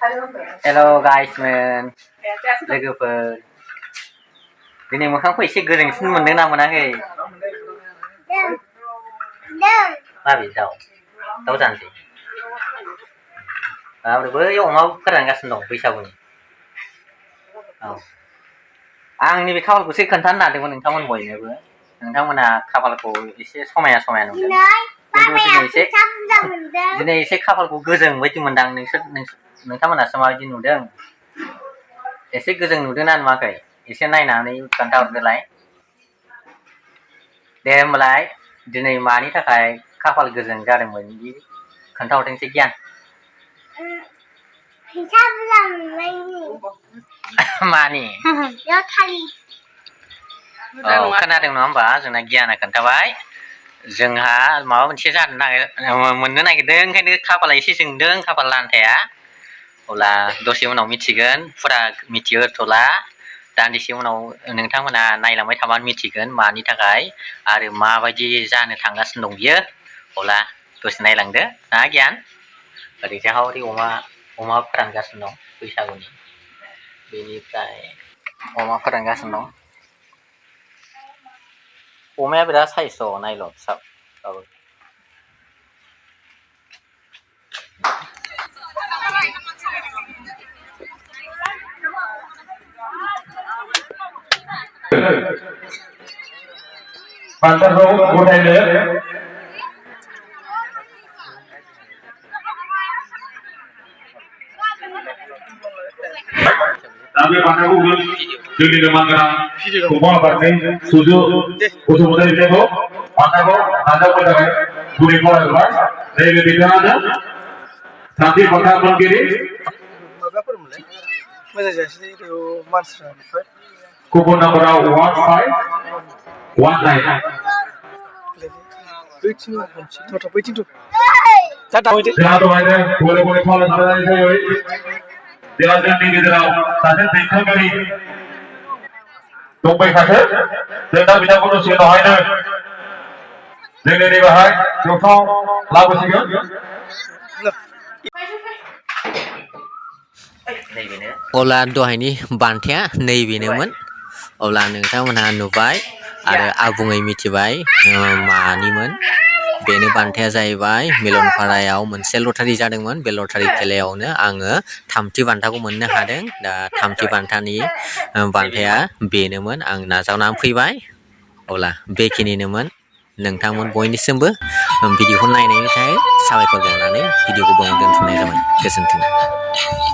Hello guysmen, लोगोफोर दिनै मोखांखौ एसे गोजोंसिन मोनदों ना मोनाखै? माबे दाउ जानोसै? बै अमा फोरानगासिनो दं बैसागुनि। औ आं नैबे खाफालखौसो खोन्थानो नागिरदोंमोन नोंथांमोन बयनोबो। नोंथांमोना खाफालखौ एसे समायना नुदों। दिनै एसे खाफालखौ गोजों बायदि मोनदां। नोंथांमोनासो माबायदि नुदों? एसे गोजों नुदोंना नुवाखै? एसे नायनानै खोन्थाहरदोलाय। दे होमबालाय दिनै मानि थाखाय खाफाल गोजों जादोंमोन बिदि खोन्थाहरदोंसै गियान। फैसा बुरजा मोननायनि। मानि? खोनादों नङा होमबा? जोंना गियाना खोन्थाबाय। जोंहा माबा मोनसे मोननो नागिरदों ओंखायनो खाफाला एसे जोंदों खाफाल लान्थाया। अब्ला दसे उनाव मिथिगोन, फुरा मिथिहोथ'ला। दान्दिसे उनाव नोंथांमोना नायलांबाय थाबानो मिथिगोन मानि थाखाय आरो माबायदि जानो थांगासिनो दं बियो। अब्ला दसे नायलांदो ना गियान। ओरैजाय हरै अमा फोरानगासिनो दं बैसागुनि। बेनिफ्राय अमा फोरानगासिनो दं। अमाया बिराद साइज दं नायल' फिसाबाबो। बान्थाखौ गथायनो दा बे बान्थाखौ जोंनिनो मानगोनां अमा आबादनि सुजु बसुमतारी बिथांखौ बान्थाखौ नाजावनो थाखाय गुरै खावलायहरबाय। नैबे बिथाङानो साथि बान्था मोनगिरि। मोजां जायासै मानसिफ्रा कुपन नाम्बाराव 1519 जोंहा दहायनो गले गले खावलायहरनाय जायो। देहा जोंनि गेजेराव सासे दैथायगिरि दंबाय थाथों। जों दा बिथांखौ दसे उनावहायनो जोंनि नैबेहाय जौथाव लाबोसिगोन। अब्ला दहायनि बान्थाया नैबेनोमोन। अब्ला नोंथांमोनहा नुबाय आरो आबुङै मिथिबाय मानिमोन। बेनो बान्थाया जाहैबाय मिलनपारायाव मोनसे लटारि जादोंमोन। बे लटारि खेलायावनो आङो थामथि बान्थाखौ मोननो हादों। दा थामथि बान्थानि बान्थाया बेनोमोन। आं नाजावनानै फैबाय। अब्ला बेखिनिनोमोन। नोंथांमोन बयनिसिमबो भिडिअखौ नायनायनि थाखाय साबायखर बावनानै भिडिअखौ बावनो दोनथ'नाय जाबाय। गोजोन्थों।